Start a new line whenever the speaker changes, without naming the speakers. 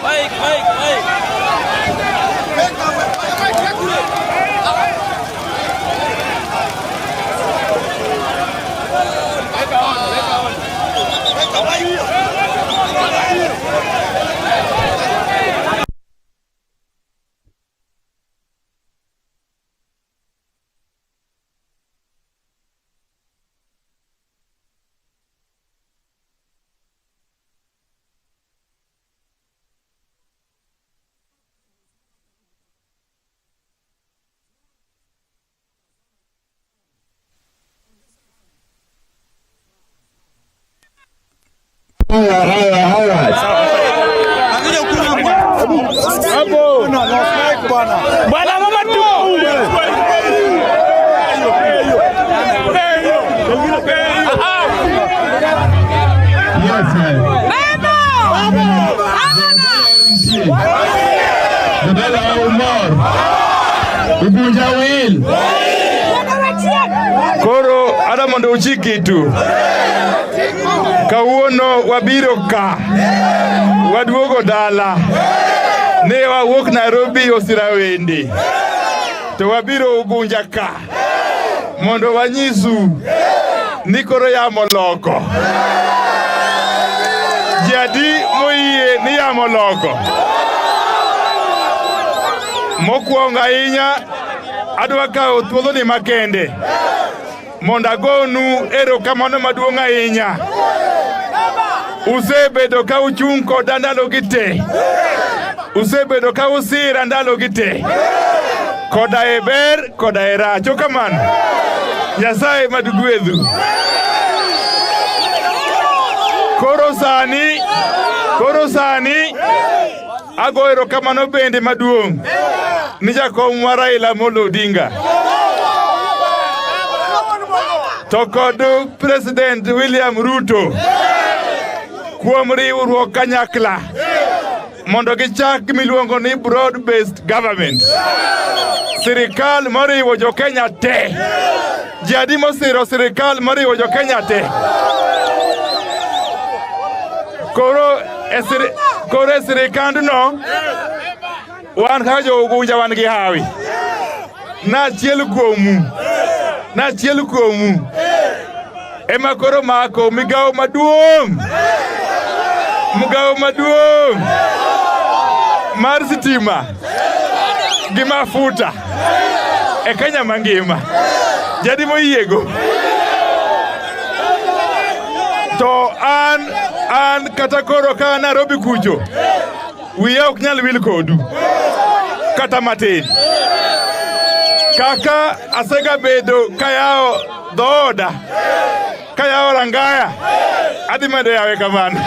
Mike, Mike, Mike.
Haya, haya, haya.
Bwana mama tu.
Yes, sir. Jodala Umar. Ugunja wil.
Koro ada mondo uchik itu. Kawuono wabiro ka. Waduogo dala. Ne wawuok Nairobi Osirawende. To wabiro Ugunja ka. Mondo wanyisu ni koro yamo loko. Ji adi moyie ni yamo loko. Mokwongo ahinya adwa kawo thuoloni makende mondo agonu erokamano maduong' ahinya. Usebedo ka uchung' koda ndalogi te. Usebedo ka usira ndalogi te. Koda e ber, koda e rach. Okamano. Nyasaye madugwedhu. Koro sani ago erokamano bende maduong' ni jakom wa Raila Amolo Odinga to kod President William Ruto kuom riwruok kanyakla mondo gichak gimiluongo ni broad based government, sirikal moriwo jo Kenya te. Ji adi mosiro sirikal moriwo jo Kenya te? Koro e sirikandno wan kaka jo Ugunja wan gi hawi nachiel kuomu ema koro mako migawo maduong' mar sitima gi mafuta e Kenya mangima. Jadi moyiego to an kata koro ka an Nairobi kucho, wiya ok nyal wil kodu kata matin. Kaka asegabedo kayawo dhooda, kayawo rangaya, adhi medo yawe kamano.